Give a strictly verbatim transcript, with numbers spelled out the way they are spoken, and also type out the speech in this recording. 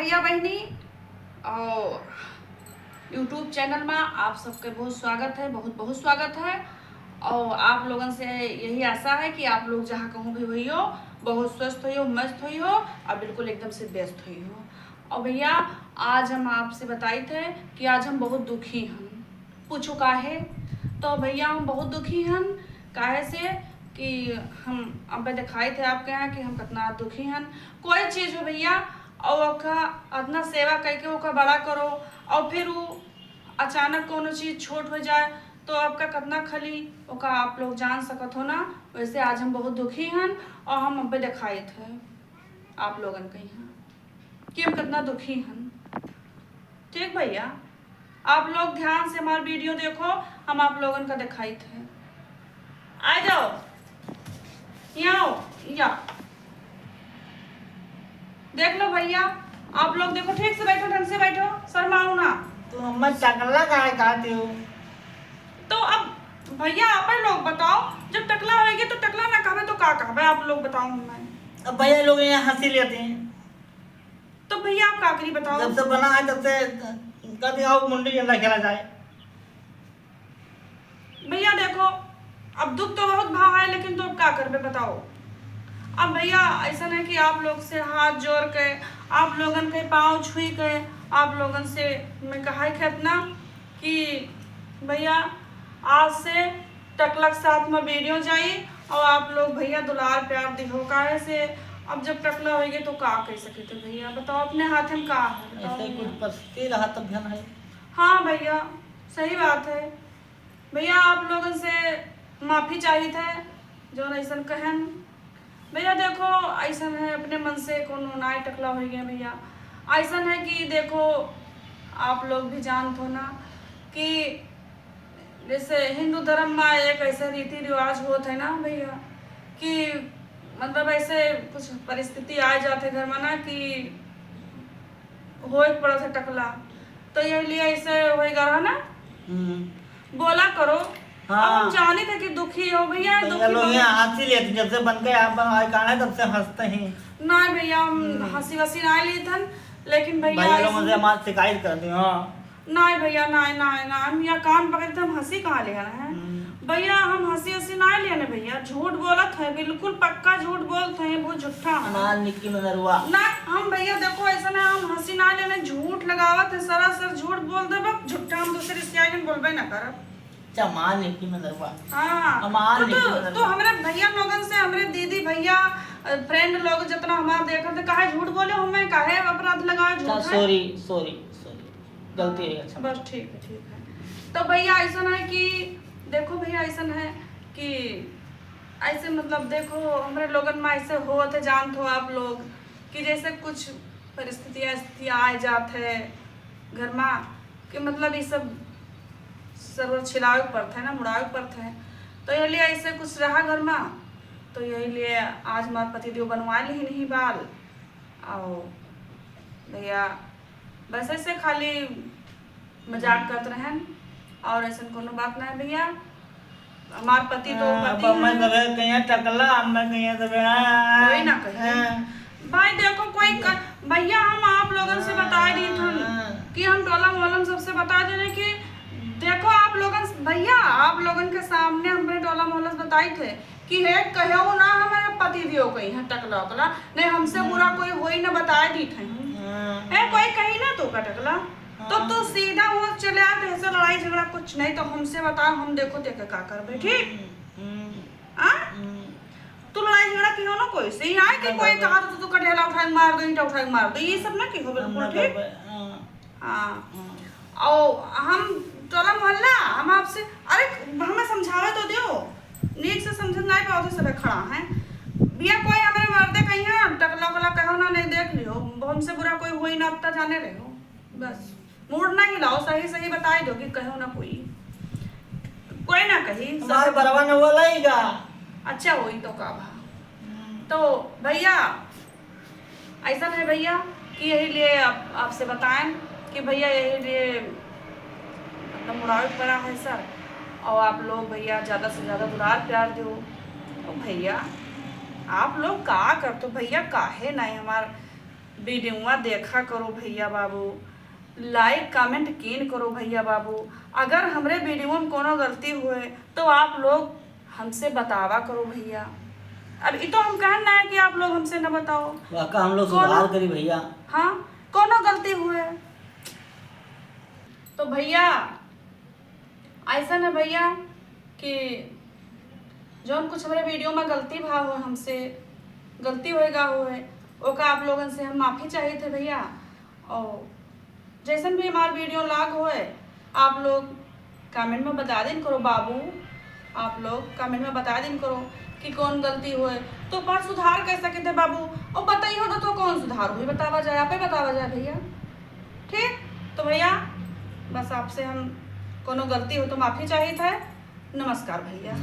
भैया बहिनी, और YouTube चैनल मा आप सबके बहुत स्वागत है, बहुत बहुत स्वागत है। और आप लोगन से यही आशा है कि आप लोग जहाँ कहूँ भी होइहो, बहुत स्वस्थ होइहो, मस्त होइहो और बिल्कुल एकदम से व्यस्त होइहो। और भैया, आज हम आपसे बताइत है कि आज हम बहुत दुखी हन। पूछो काहे? तो भैया, हम बहुत दुखी हन। काहे से कि हम अबे देखाइत है आपके यहाँ कि हम कितना दुखी हन। कोई चीज हो भैया, और ओका इतना सेवा करके ओका बड़ा करो, और फिर वो अचानक कोनो चीज छोट हो जाए तो आपका कितना खली, ओका आप लोग जान सकत हो ना। वैसे आज हम बहुत दुखी हन और हम अबे देखाइत है आप लोगन के यहाँ कि हम कितना दुखी हन। ठीक भैया, आप लोग ध्यान से हमार वीडियो देखो, हम आप लोगन का देखाइत है। आ जाओ, यहाँ आओ, या देख लो भैया, आप लोग देखो, ठीक से बैठो, ढंग से बैठो, शर्माओ ना। तो हमें टकला काहे कहते हो? तो अब भैया, आप ही लोग बताओ, जब टकला होएगी तो टकला ना कहबे तो का कहबे, आप लोग बताओ हमें। अब भैया लोग यहाँ हंसी लेते हैं। तो भैया, आप का करी बताओ? जब से बना है तब से कहते आओ मुंडी डंडा खेला जाए। भैया देखो, अब दुख तो बहुत भा है, लेकिन तो अब का करबे बताओ। अब भैया, ऐसा नहीं कि आप लोग से हाथ जोड़ के, आप लोगन के पाँव छुई के, आप लोगन से मैं कहा है कि इतना कि भैया, आज से टकला के साथ में वीडियो जाई और आप लोग भैया दुलार प्यार दिहो। काहे से अब जब टकला होइगे तो का कह सके थे भैया, बताओ, अपने हाथ में का है, बताओ ऐसे भैया। कुछ परिस्थिति रहा तब ध्यान है। हाँ भैया, सही बात है। भैया, आप लोगन से माफी चाहित है, जौन ऐसन कहन। भैया देखो, ऐसन है, अपने मन से कोनो नाय टकला होइ गया भैया। ऐसन है कि देखो, आप लोग भी जानत हो ना कि जैसे हिंदू धर्म में एक ऐसे रीति रिवाज होत है ना भैया, कि मतलब ऐसे कुछ परिस्थिति आ जात है घर में ना कि होए के पड़त है टकला, तो यही लिए ऐसे होए गा ना। हम्म। बोला करो। हाँ। अब हम जानी थे कि दुखी हो भैया, भैया दुखी लोग हो। यहाँ हंसी लेते, जब से बन के आप आए कान है, तब से हंसते हैं। ना भैया, हम हम्म। हंसी वसी ना ली थन, लेकिन भैया भैया लोगों ऐसे से हमारे शिकायत कर दी, हाँ। नाय भैया, नाय, नाय, नाय, हम यहाँ कान पकड़ के हम हंसी कहाँ ले आए हैं? हम्म। भैया, हम हंसी हंसी नाय ले आने भैया, झूठ बोलत है, बिल्कुल पक्का झूठ बोलत है, बहुत झूठा है। हमार निक्की मनरुआ। ना, हम भैया देखो ऐसा ना, हम हंसी ना लेने, झूठ लगावत है, सरासर झूठ बोल दे, बस झूठा, हम दूसरे रिश्ते आगे बोलबे ना करब। अच्छा, हमार निक्की मनरुआ। हाँ, हमार तो, निक्की तो, मनरुआ। तो हमरे भैया लोगन से, हमरे दीदी भैया, अ, friend लोग जितना हमार देखत है, काहे झूठ बोले हो, मैं काहे अपराध लगावे, झूठ अच्छा, है? Sorry, sorry, sorry। गलती है, अच्छा। बस ठीक है, ठीक है। तो भैया ऐसन है कि देखो भैया ऐसन है कि ऐसे मतलब देखो हमरे लोगन में ऐसे होत है, जानत हो आप लोग कि जैसे कुछ परिस्थितियाँ स्थितियाँ आए जात है घर में कि मतलब ये सब सरवर छिलावे के पड़त है ना, मुड़ावे के पड़त है। तो यही लिए ऐसे कुछ रहा घर में, तो यही लिए आज हमार पतिदेव बनवा ली नहीं बाल। और भैया बस ऐसे खाली मजाक करत रहन, और ऐसन कोनो बात ना है भैया। हमार पति तो हाँ, पति अब मैं हैं। तबे कहिया टकला, अब मैं कहिया तबे, हाँ, कोई ना कहे। हाँ। भाई देखो, कोई क-, भैया हम आप लोगन से बता दी थन हाँ। कि हम टोला मोहल्ला में सबसे बता देने कि देखो आप लोगन, भैया आप लोगन के सामने हमरे टोला मोहल्ला से बताई थे कि हे कहो ना हमारे पति दियो कहीं है टकला उकला, नहीं हमसे हम्म। बुरा कोई होई ना बताए दी थे। हाँ। हे कोई कही ना तो का टकला, तो हाँ। तू सीधा वो चले आ, तो ऐसे लड़ाई झगड़ा कुछ नहीं, तो हमसे बता, हम देखो ते के का करबे, ठीक? हम्म, हम्म, आ? हम्म। तू लड़ाई झगड़ा किहो ना कोई से, यहाँ के हम कोई करबे। कहा तो तू कटेला उठाए मार दो, ईंटा उठाए मार दो, ये सब ना किहो हम बिल्कुल, ना ठीक? करबे, हाँ। हाँ। हाँ। और हम टोला मोहल्ला, हम आपसे, अरे हमें समझावे तो दियो, नीक से समझ नहीं पाओ तो सब खड़ा है। भैया कोई हमारे मर्दे कहीं है, टकला उकला कहो ना, नहीं देख लियो, हमसे बुरा कोई होई ना, अब तक जाने रहे हो। बस। मूड ना हिलाओ, सही सही बताई दो कि कहो ना कोई, कोई ना कही, हमार सब बरवा न बोला ही गा। अच्छा होई तो का भा। हम्म। तो भैया, ऐसा है भैया कि यही लिए आप, आपसे बताएं कि भैया यही लिए मतलब मुड़ावे पड़ा है सर, और आप लोग भैया ज़्यादा से ज़्यादा दुलार प्यार दो। तो भैया, आप लोग का करते हो भैया, काहे नहीं हमार वीडियोवा देखा करो भइया बाबू, like comment कीन करो भइया बाबू। अगर हमरे वीडियो में कोनो गलती हुए तो आप लोग हमसे बतावा करो भइया। अब ई तो हम कहन ना है कि आप लोग हमसे न बताओ। वाका हम लोग कोनो सुधार करी भइया। हाँ, कोनो गलती हुए तो भइया, ऐसा न भइया कि जौन कुछ हमरे वीडियो में गलती भा हो, हमसे गलती होएगा हो है, ओका आप लोगन से हम माफ़ी चाहित है भइया। और जैसन भी हमार वीडियो लाग होए, आप लोग comment में बता दिन करो बाबू, आप लोग comment में बता दिन करो कि कौन गलती होए, तो पर सुधार कर सके थे बाबू। और बताइए ना तो कौन सुधार हुई, बतावा जाए, आपे बतावा जाए भइया। ठीक, तो भइया बस आपसे हम कोनो गलती हो तो माफ़ी चाहित है। नमस्कार भइया।